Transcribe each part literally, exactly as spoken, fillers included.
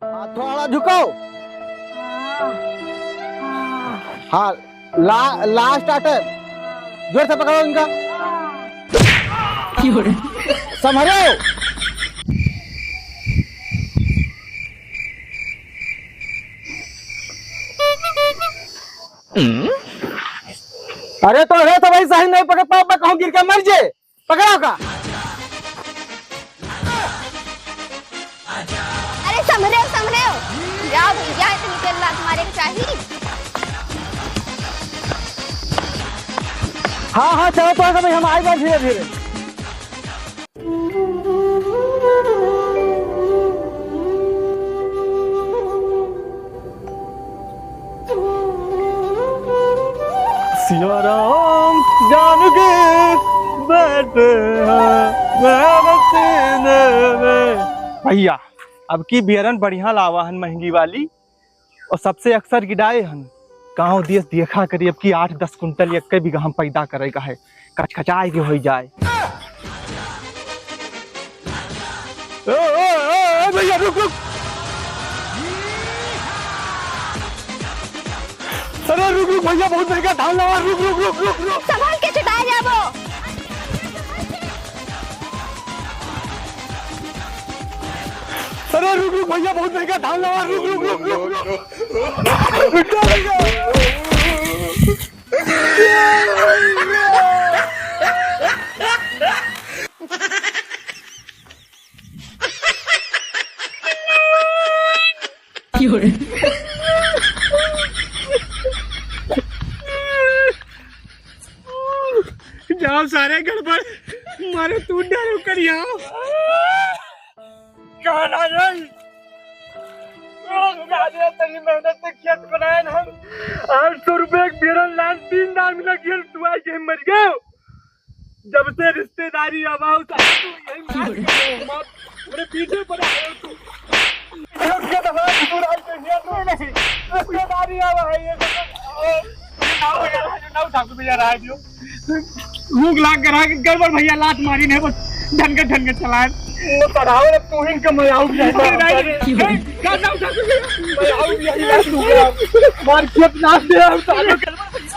हाँ, थोड़ा झुकाओ। हाँ, ला, लास्ट आटे। जोर से पकड़ो इनका। संभरो। अरे तो है तो भाई, सही नहीं पकड़ पाओ, मैं कहूँ गिर के मर जे। पकड़ो का। अरे संभरे हो, संभरे हो। जाओ भैया, इतनी तेज लात मारे के चाही। हाँ, हाँ, चलो तो ऐसा भाई, हम आए जाए धीरे धीरे। सिया राम जान के बैठे हैं मेरे सीने में। भैया, अब की बियरन बढ़िया लावा हन, महंगी वाली, और सबसे अक्सर गिराए हन। गाँव देश देखा करी, अब की आठ दस कुंटल एक बीघा हम पैदा करे का है, कचकचाए के होई जाए। ए, ए, ए, ए, भैया, रुक, रुक। अरे, रुक, रुक, भैया, बहुत महंगा धान लावा, रुक, रुक, रुक, रुक, रुक। संभाल के चटाए जाबो। अरे, रुक, रुक, भैया, बहुत महंगा धान लावा, रुक, रुक, रुक, रुक, रुक। जाओ सारे गड़बड़, मारे तू डर कर यहाँ। कहाँ ना जाई? ओ, राजा, तेरी मेहनत से खेत बनाए ना हम। आठ सौ रुपए के बेरन लान, तीन दान लग गया, तू आज ये मर गयो। जब से रिश्तेदारी आवा हो, तो तू यही मार के मार, मेरे पीछे पड़ा है तू। ये क्या दफा तू राज पे गया तू? रिश्तेदारी आवा है ये तो। ना उठा के भैया, राज जो। भूख लाग कर आके गड़बड़ भैया लात मारी ने बस ढंग ढंग चलाए। वो पढ़ाओ रे, तू ही कम आउट नहीं, नहीं, नहीं, नहीं, ना, ना उठा के भैया। मैं आउट यही ना दूंगा। मार के नाच दे, हम सारे गड़बड़ भैया।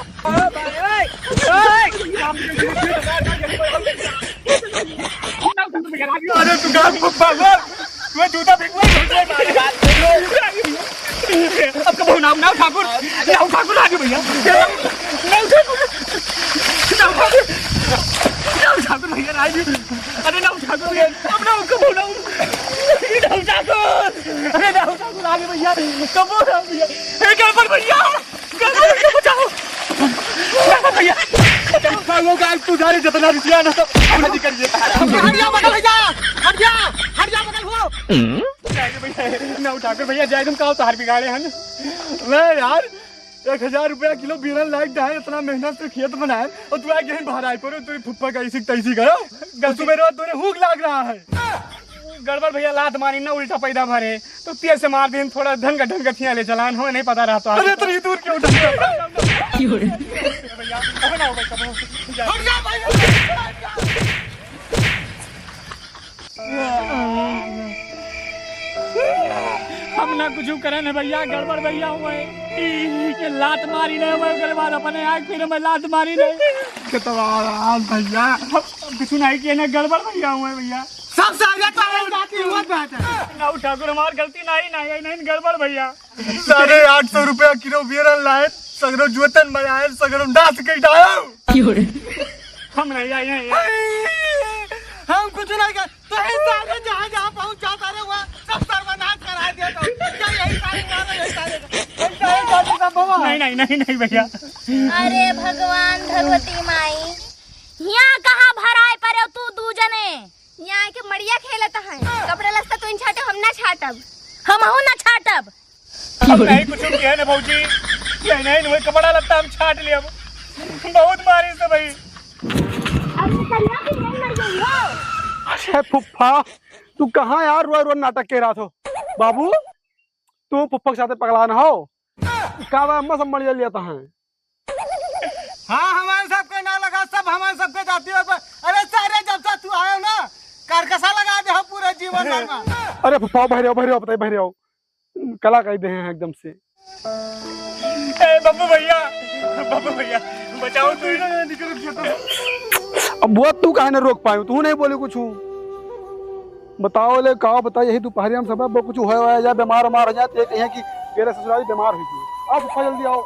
अरे तू गाल फुप्पा कर, मैं जूता फेंकूंगा, झोंके मारेगा। अब कबो नाम ना ठाकुर, ना ठाकुर आ गए भैया। ना ठाकुर, ना ठाकुर, ना ठाकुर भैया, आ गए। अरे ना ठाकुर भैया, अब ना कबो ना, ना ठाकुर, अरे ना ठाकुर आ गए भैया, कबो ना भैया, ए गड़बड़ भैया। गड़बड़ भैया, बचाओ। गड़बड़ भैया, बचाओ। वो गाल तू जा रे, जितना रुपया ना सब पूरा निकल गया। हट जा बगल भैया, हट जा, हट जा बगल हो। जाए दे भैया, ना उठा कर भैया, जाए तुम कहो तो हार बिगाड़े हैं ना। मैं यार, एक हजार रुपया किलो बीरन लाइक डाहे, इतना मेहनत से खेत बनाए, और तू आके यहीं बाहर आए पड़ो, तू फुप्पा का ऐसी तैसी करो। गलती मेरे तूने भूख लाग रहा है। गड़बड़ भैया, लात मारी ना, उल्टा पैदा भरे, तो तेज से मार दिन, थोड़ा ढंग ढंग थिया ले चलान, हमें नहीं पता रहता। अरे, इतनी दूर क्यों उठा? क्यों रे? भैया, अब ना हो भाई, कब हो? हट जा भाई, हट जा। हम ना कुछ करे न भैया, गड़बड़ भैया हुए। ये लात मारी ना, मैं ओकरे बाद अपने आँख फिर मैं लात मारी ना। कितना आराम भैया। हम कुछ नहीं किए ना, गड़बड़ भैया हुए भैया। सब सारे तारे जाती हुआ बात है। ना ठाकुर, हमार गलती नहीं, नहीं, नहीं, गड़बड़ भैया। साढ़े आठ सौ रुपया किलो बियरन लाए, सगरो जोतन बनाए, सगरो नाश कर डालो। हम नहीं आए हैं। हम कुछ नहीं कर, तो ही सारे जहाँ जहाँ पहुँच जाता रहे, वहाँ सब सर्वनाश करा दिया तो। क्या यही सारे मारो, यही सारे, यही सारे जाति का भवा? नहीं, नहीं, नहीं, नहीं भैया। अरे भगवान भगवती माई, यहाँ कहाँ भराए पड़े तू दू जने? यहाँ के मड़िया खेलत हैं, कपड़ा लत्ता तो इन छाटे, हम ना छाटब, हमहू ना छाटब। अब नहीं कुछ किया ना भौजी, नहीं, नहीं, वही कपड़ा लत्ता हम छाट लिया, बहुत मारी से भाई। अब निकलिया कि नहीं मर गई हो? अरे फुफ्फा, तू कहाँ यार रोज रोज नाटक के रहा थो? बाबू, तू फुफ्फा के साथे पगला ना हो। का बा, अम्मा सब मर लिया था है। हाँ, हमारे सबके ना लगा, सब हमारे सबके जाती हो। अरे सारे, जब से तू आयो ना, कारकसा लगा दे हो पूरे जीवन भर में। अरे फुफ्फा, बहरे आओ, बहरे आओ, बताइए, बहरे आओ। कला कइ देहे हैं एकदम से। ए, बब्बू भइया, बब्बू भइया, बचाओ तू। अब वो तू काहे न रोक पायो, तू नहीं बोले कुछ। बताओ ले, का बताई, यही दुपहरिया में सब अब कुछ होए होए जाए, बीमार उमार हो जाए, तो ये कहिए कि मेरे ससुराली बीमार हुई थी। आओ फूफा, जल्दी आओ।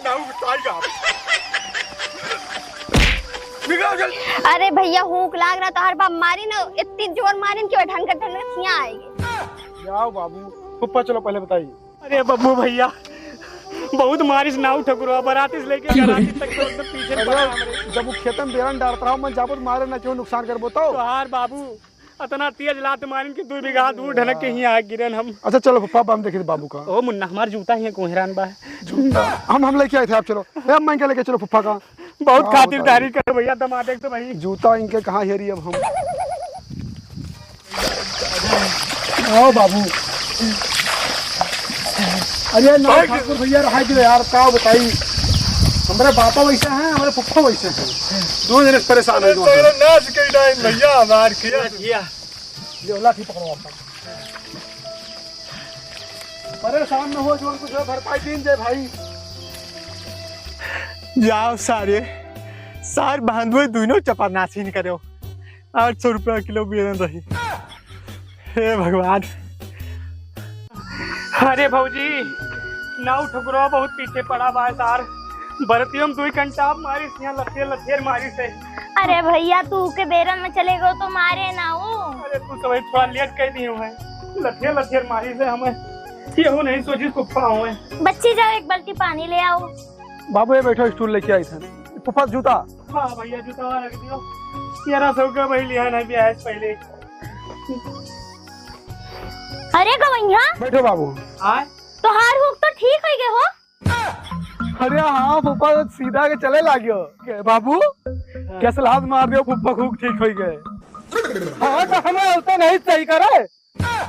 ना उठाएगा। निकलो जल्दी। अरे भइया, हूक लाग रहा, तोहार बाप मारी ना, इतनी जोर मारिन कि वो ढनक ढनक हियाँ आएगी। आओ बाबू, फूफा चलो पहले बताई। अरे बब्बू भइया, बहुत मारिस नाऊ ठकुरवा, बराती से लेके बराती तक तो एकदम पीछे अरे, पड़ा हमरे। जब वो खेतन बेरन डारत रहा, मन जाबो तो मारे ना, क्यों नुकसान करबो तो? तोहार बाबू अतना तेज लात मारिन कि दुइ बीघा दूर ढनक के हियाँ आ गिरन हम। अच्छा चलो फूफा, हम देखित बाबू का। ओ मुन्ना, हमार जूता हियाँ कोहरान बा। जूता? हम, हम लेके आए थे, आप चलो। ए, अम्मा इनके लेके चलो फूफा का। बहुत हाँ, खातिरदारी बताइए। करो भइया, दमाद एक तो भाई। जूता इनके कहाँ हेरी अब हम। आओ बाबू। अरे ना ठाकुर भइया, रहा जो यार, का बताई, हमरे बापा वैसे हैं, हमरे फुफ्फा वैसे हैं, दो जने परेशान है, दो जने। नाश के डाइन भइया हमार किया। ये लाठी पकड़ो आप। परेशान न हो, जो कुछ है भरपाई दीन जाए भाई। जाओ सारे, सार बांधवे दोनों चपानासीन करो। आठ सौ रुपया किलो बेरन रही। हे भगवान। अरे भौजी, नाऊ ठुकरो बहुत पीछे पड़ा बा सार। बरतियों में दुई घंटा मारिस, यहाँ लथेर लथेर मारिस है। अरे भइया, तू के बेरन में चले गो तो मारे ना वो। अरे तू सब थोड़ा लेट कइ दियो है, लथेर लथेर मारिस है हमें, केहू नहीं सोचिस फुफ्फा हुए। बच्ची जाओ, एक बाल्टी पानी ले आओ। बाबू ये बैठो, स्टूल लेके आई था। फुफ्फा जूता। हाँ भइया, जूता रख दियो। तेरह सौ का भाई लिया ना ब्याह से पहले। अरे गवैया। बैठो बाबू। आय? तोहार हुक तो ठीक होइ गए हो। अरे हाँ फुफ्फा, सीधा के चले लाग्यो। के बाबू, हाँ। कैसे लात मार दियो, फुफ्फा हुक ठीक होइ गए। हाँ तो हमें उल्टा नहीं सही करे।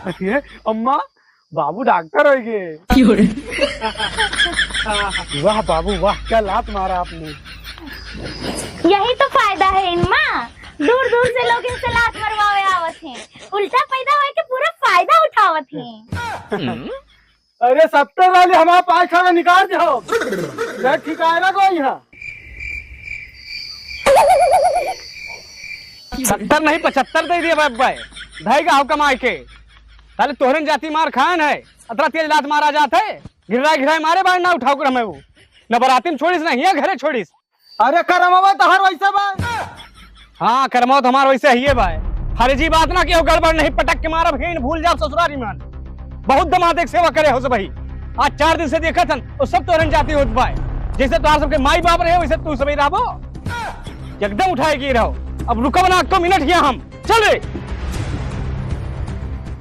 अरे अम्मा, बाबू डॉक्टर होइ गए। क्यों रे? वाह बाबू वाह, क्या लात मारा आपने। यही तो फायदा है इनमा, दूर दूर से लोग इनसे लात मरवावे आवत हैं, उल्टा पैदा होए के पूरा फायदा उठावत हैं। अरे सत्तर वाली हमारा पाँच खाना निकाल दे हो। मैं ठिकाना को यहाँ। सत्तर नहीं, पचहत्तर दे दिए बाप भाई। धाई का हो कमाए के। ताले तोहरन जाति मार खान है। अतरा तेज लात मारा जात है। गिराए गिराए मारे बाहर ना उठाओ कर हमें वो। न बराती में छोड़िस, न हियाँ घरे छोड़िस। अरे करमवा तोहर वैसे बा। हाँ, करमवा तो हमार वैसे ही है भाई। फर्जी बात ना केहू गड़बड़ नहीं, पटक के मारब, हीन भूल जाब ससुरारी मान। बहुत दमाद एक सेवा करे हो सबही। आज चार दिन से देखत हन, वो सब तोहरन जाति होत बाय। जैसे तोहार सबके माई बाप रहे, वैसे तू सबही रहबो। एकदम उठाए के रहो। अब रुकब ना, एको मिनट हियाँ हम। चल रे।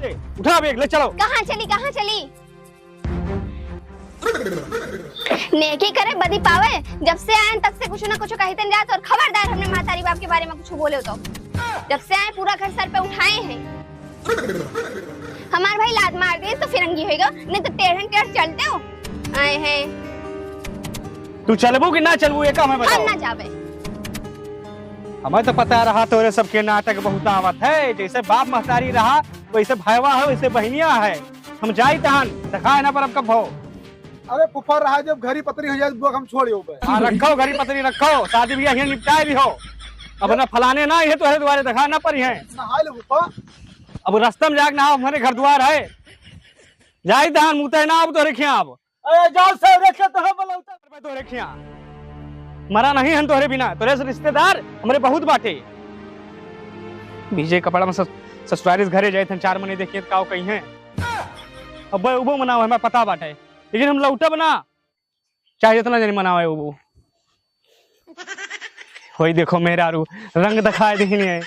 ए, उठा बैग, ले चलो। कहाँ चली, कहाँ चली? नेकी करे बदी पावे, जब से आए तब से कुछ ना कुछ कहितन जात, और खबरदार हमरे महतारी बाप के बारे में कुछ बोले हो तो। जब से आए पूरा घर सर पे उठाए हैं। हमार भाई लात मार दिए तो फिरंगी होइगा, नहीं तो टेढ़न टेढ़ चलते हो। आए हैं। तू चलबू कि ना चलबू, ये काम है हम बताओ। ना जाबे। हमें तो पता रहा तोरे सबके नाटक बहुत आवत है, जैसे बाप महतारी रहा वैसे भाईवा है, वैसे बहनिया है। हम जाई तहन, देखाए ना परब कब हो। अरे फुफा रहा, जब घरी पतरी हो जाए, बुआ हम छोड़ हो बे। हाँ, रखो घरी पतरी रखो, शादी ब्याह हियाँ निपटाए भी हो। अब ना फलाने ना, ये तोहरे दुआरे देखा ना परी है। नहाए ले फुफा। अब रास्ता में जाके नहाओ, हमारे घर द्वार है। जाई तहन मुते ना अब तोहरे खियाँ अब। अरे जाओ से रखे तो हम बोलौता। मैं तोहरे खियाँ मरा नहीं हन तोहरे बिना, तोहरे से रिश्तेदार हमरे बहुत बाटे। भीजे कपड़ा में सस-, ससुरारी से घरे जाए थे, चार मने देखिए तो काव कहीं हैं। अब उबो मनाओ, हमें पता बाटे, लेकिन हम लौटब ना, चाहे जितना जन मनावे उबो। वही देखो मेहरारू रंग दिखाए दिहिन है।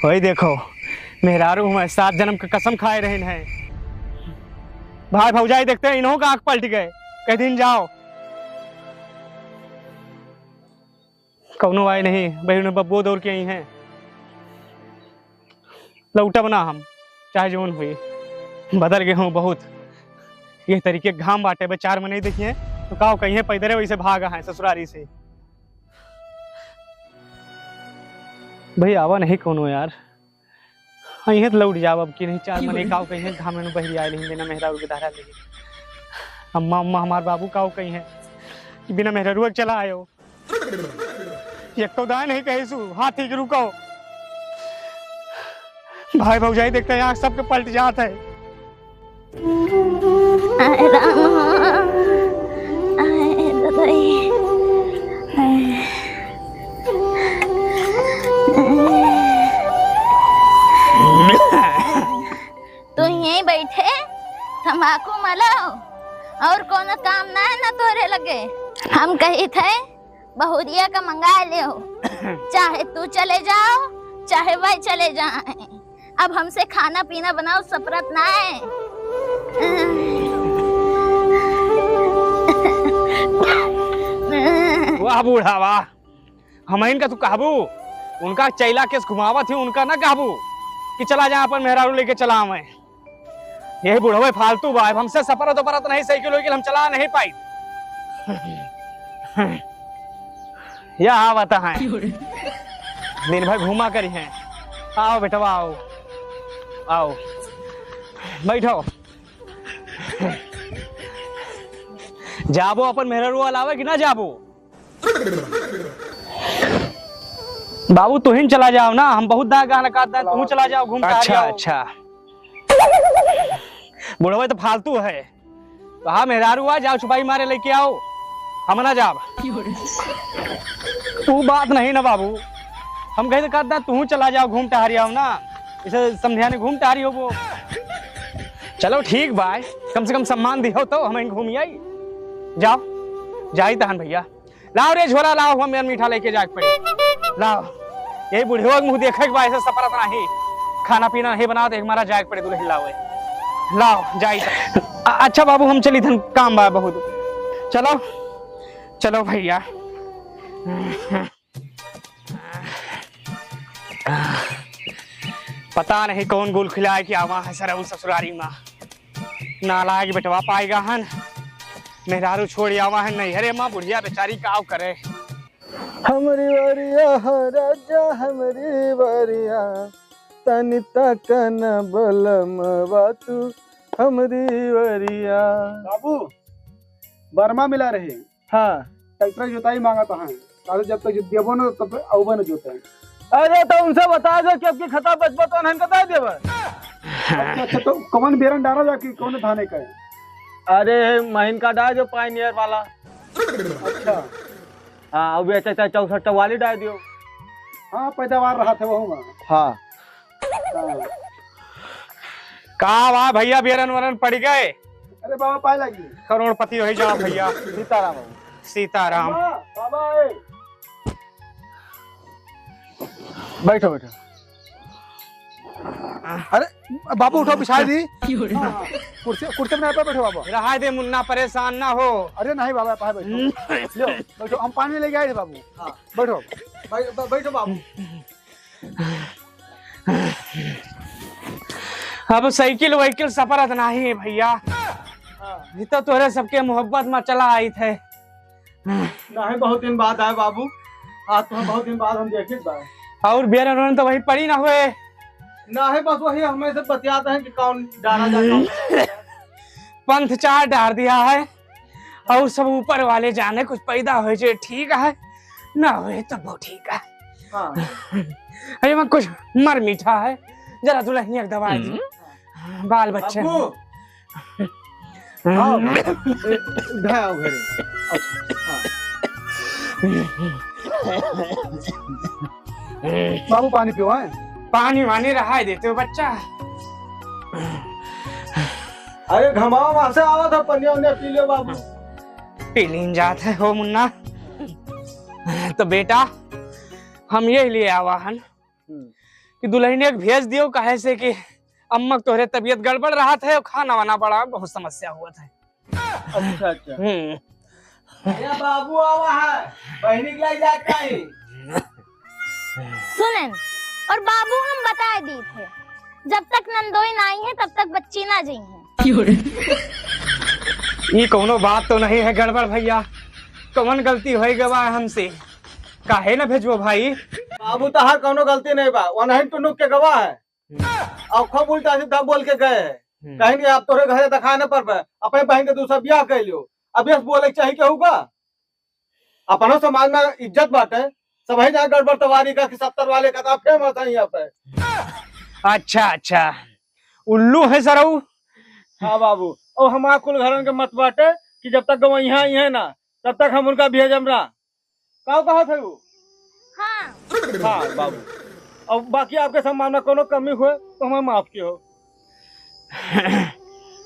वही देखो मेहरारू हमें सात जन्म के कसम खाए रहन है। भाई भौजाई देखते हैं, इन्हों का आंख पलट गए, कह दिन जाओ। कौनो आए नहीं, बहन बब्बो दौड़ के आई हैं। लौटब ना हम, चाहे जौन हुई। बदल गए हूँ बहुत। ये तरीके घाम बाटे बे, चार मने देखिए तो का कहीं पैदल वैसे भाग आए ससुरारी से। भाई आवा नहीं कौनो यार, अइहें त लौट जाओ अब की नहीं, चार मने काव कइहें, घामे में बहरी आए नहीं, बिना मेहरारू के धारा लेके। अम्मा, अम्मा, हमार बाबू काव कइहें कि बिना मेहरारू के चला आयो। एक तो दाएं नहीं कहे सु, हाँ ठीक रुको। भाई भौजाई देखते हैं, आँख सबके पलट जात है। आए राम, आए ददई, आए। तू यहीं बैठे तंबाकू मलो, और कोनो काम ना है ना तोरे लगे। हम कही थे बहुरिया का मंगा लियो, चाहे तू चले जाओ, चाहे वह चले जाए। अब हमसे खाना पीना बनाओ, सपरत ना है। वाह बूढ़ा वाह, हमइन का तू कहबू, उनका चैला केस घुमावत ही, उनका ना कहबू कि चला जा अपन मेहरारू लेके चला आवे। यही बुढ़वे फालतू बा, अब हमसे सपरत उपरत नहीं, साइकिल वाइकिल हम चला नहीं पाई। या आवत हैं, दिन भर घूमा करी हैं। आओ बेटवा, आओ, आओ, बैठो। जाबो अपन मेहररुआ लावे कि ना जाबो? बाबू, तुहिन चला जाओ ना, हम बहुत दाग गहना काट दें, तुहू चला जाओ, घूम टहर अच्छा, आओ। अच्छा। बुढ़वा तो फालतू है। कहा मेहरारू आ, जाओ छुपाई मारे लेके आओ, हम ना जाब। तू बात नहीं ना बाबू, हम कहे तो कहता तू चला जाओ, घूम टहरी आओ ना, इसे समझिया ने घूम टहरी होबो। चलो ठीक बा, कम से कम सम्मान दिहो तो हम घूम आई। जाओ, जाई तहन भैया। लाओ रे झोला लाओ, हम यार मीठा लेके जाए के पड़े। लाओ, यही बुढ़ियो के मुँह देखे के बा, ऐसे सपरत नाही, खाना पीना नहीं बनाओ तो एक मारा जाए के पड़े दुल्हन लावे। लाओ जाई। अ-, अच्छा बाबू, हम चली थन, काम बा बहुत। चलो, चलो भैया। पता नहीं कौन गुल खिलाए के आवा है सरऊ ससुरारी मा। नालायक बेटवा पाएगा हन, मेहरारू छोड़ आवा है नैहरे मा, बुढ़िया बेचारी काव करे। हमरी वरिया हो राजा, हमरी वरिया, तनी तकन बलमवा तू हमरी वरिया। बाबू, बरमा मिला रहे। हाँ। ट्रैक्टर जोताई मांगत हैं। काहे जब तक देबो न तब तक अउबे न जोते। अरे तो उनसे बता दो कि अब की खता बचबो तो उन्हें बता देबे। अच्छा, अच्छा, तो कौन बेरन डाला जाके कौन धाने का है? अरे महीन का डाल दो पायनियर वाला। अच्छा। हाँ, अब ये चाचा चौसठ वाली डाल दियो। हाँ, पैदावार रहा था वहू में। हाँ। हाँ। का बा भैया, बेरन वरन पड़ गए? अरे बाबा, पाए लगी। करोड़पति हो जाओ भैया। सीताराम बाबू। सीताराम। बाबा, बाबा, ए। बैठो, बैठो। अरे बाबू, उठो, बिछा दी। हाँ, हाँ। कुर्सी, कुर्सी में पे बैठो बाबा। रहा दे मुन्ना, परेशान ना हो। अरे नहीं बाबा, पाए बैठो। लो, बैठो, हम पानी लेके आए थे बाबू। हाँ। बैठो। बै-, बै-, बैठो बाबू। अब साइकिल वाइकिल सपरत नाही है भैया। हाँ। ये तो तोहरे सबके मोहब्बत में चला आई थे। नाही, बहुत दिन बाद आए बाबू। आज तो बहुत दिन बाद हम देखे बा। और बेरन वरन तो वही पड़ी ना हुए। नाही, बस वही हमें से बतियाते हैं कि कौन डाला जाए, कौन पंथ चार डार दिया है। और सब ऊपर वाले जाने, कुछ पैदा होए जे ठीक है, ना होए तब वो ठीक है। हाँ। अरे मैं कुछ मर मीठा है, जरा दुल्हनिया के दवाई दी। हम्म। बाल बच्चे बाबू। हैं। हाँ। ए, इधर आओ घरे। अच्छा, हाँ। बाबू पानी पियो, हैं? पानी वानी रहा देते हो बच्चा। अरे घमावा वहां से आवा था, पनिया उनिया पी लो बाबू। पी लीन जात है हो मुन्ना। तो बेटा, हम ये लिए आवा हन हम्म। कि दुल्हनिया के भेज दियो, काहे से कि अम्मा के तोहरे तबीयत गड़बड़ रहत है और खाना वाना बड़ा बहुत समस्या हुआ था। अच्छा, अच्छा। हम्म। अरे बाबू आवा है, बहिनी के लाई जात काहे? सुनेन, और बाबू हम बताए दी थे, जब तक नंदोई ना आई है, तब तक बच्ची ना जई है। ई कौनो बात तो नहीं है गड़बड़ भैया, कौन गलती होई गवा है हमसे, काहे ना भेजबो भाई? बाबू तहार कौनो गलती नहीं बा, वो नहीं टुनुक के गवा है। हम्म। और खूब उल्टा सीधा बोल के गए हैं। हम्म। कहीं कि आप तोरे घरे दिखाए न पड़बे, अपने बहन के दूसरा ब्याह कर लियो। अब यस बोले के चाहिए केहू का? अपनो समाज में इज्जत बाटे, सबही जाने गड़बड़ तवारी का कि सत्तर वाले का तो फेमस है यहाँ पे। अच्छा, अच्छा, उल्लू है सरऊ। हाँ बाबू, और हमार कुल घरन के मत बाटे कि जब तक गवैया आई है ना, तब तक हम उनका भेजम ना। का कहत है वो? हाँ। हाँ बाबू, और बाकी आपके सम्मान में कोनो कमी हुए तो हमें माफ कियो।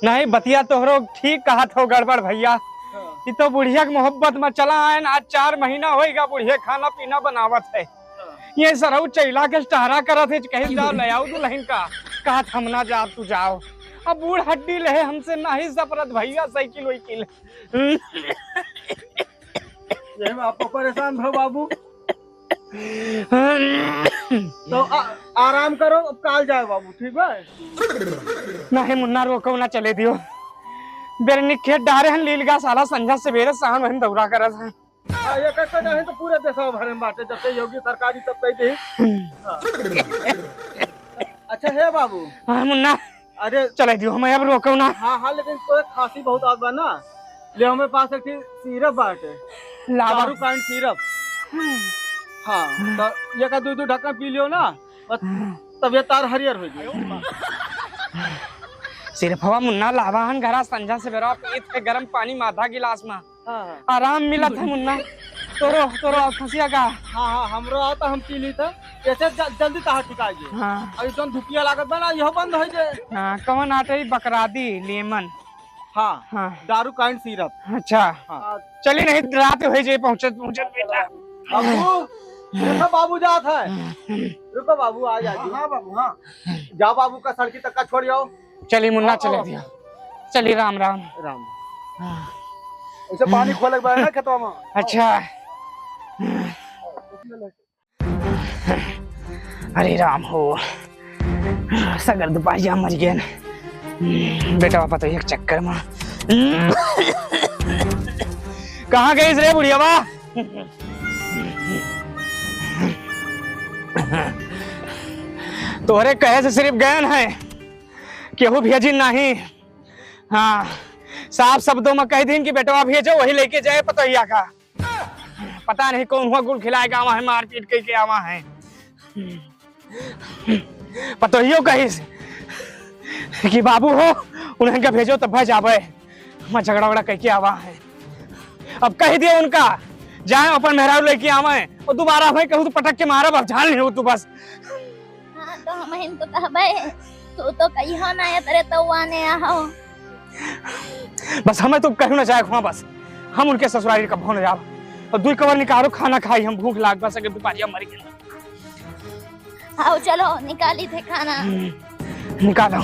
नहीं, बतिया तोहरो ठीक कहत हो गड़बड़ भैया। हाँ। ई तो बुढ़िया के मोहब्बत में चला आयन, आज चार महीना होइगा बुढ़िया खाना पीना बनावत है। हाँ। ये सरऊ चैला के टहरा करत है, कहीं जाओ ले आओ दुल्हन का, कहत हम ना जाब, तू जाओ। अब बूढ़ हड्डी ले हमसे नहीं सपरत भैया, साइकिल वाइकिल। यही में आप परेशान भो बाबू। तो आ-, आराम करो, अब काल जाए बाबू, ठीक बा? नहीं मुन्ना, रोको ना, चले दियो। बेरनी खेत डारे हन, लील गा साला, संझा सवेरे सावन वही दौरा करत है। हाँ, ये कच्चा नहीं तो पूरे देशवा भरे में बाटे, जब से योगी सरकारी तब कह दे। हाँ। अच्छा हे बाबू। हाँ मुन्ना, अरे चले दियो, हमें अब रोको ना। हाँ, हाँ, लेकिन तो एक खांसी बहुत आवत बा ना, ले हमें पास एक ठी syrup बाटे, लावा। दारू kind syrup। हाँ, तो ये का दू दू ढक्कन पी लियो ना, बस तबियत तार हरियर हो जाए। सिर्फ हवा मुन्ना लावा हन घरा, संझा सवेरा पीत है गरम पानी माथा गिलास में। हाँ, हाँ। आराम मिलत है मुन्ना। तोरो, तोरो खसिया का? हाँ, हाँ, हमरो आता, हम पी ली था। ऐसे ज-, जल्दी तहार ठिकाई जे। हाँ। अभी जौन धुपिया लागत बा ना, इहो बंद हो जे। हाँ, कवन आटे ई बकरादी, lemon। हाँ, हाँ। दारू kind syrup। अच्छा। हाँ। चली नहीं, रात हो जे पहुँचत, पहुँचत बेटा। बाबू, देखो बाबू जात है। रुको बाबू, आ जा। हाँ, हाँ बाबू, हाँ। जाओ बाबू का सड़की तक का छोड़ आओ। चली मुन्ना, आओ, चले आओ। दिया। चली, राम राम। राम। हाँ। ऐसे पानी खोले के बा ना खेतवा में। अच्छा। अरे राम हो, सगर दुपहरिया मर गए। बेटा पापा तो एक चक्कर में। कहाँ गई रे बुढ़िया बा? तोहरे कहे से सिर्फ गयन है, केहू भेजिन नहीं। हाँ, साफ शब्दों में कह दीन कि बेटवा भेजो, वही लेके जाए पतोहिया का। पता नहीं कौन हुआ गुल खिलाए के आवा है, मारपीट कइके आवा है। पतोहियो कहिस कि बाबू हो, उन्हन का भेजो तब जाबे, हम झगड़ा वगड़ा कइके आवा है। अब कह दिया उनका, जाए अपन मेहरारू लेके आवे, और दोबारा हमें कहू तो पटक के मारब, अब जान लियो तू बस। हाँ, तो हमहिन तो कहबे, तू तो कहियो ना ये तरे तो आने आहो। बस हमें तो कहू ना जाए हुआ, बस हम उनके ससुरारी कबो न जाब। और दुई कवर निकालो, खाना खाई, हम भूख लाग बस, अगर दुपहरिया मर गए। आओ चलो, निकाली थे खाना। हम्म, निकालो।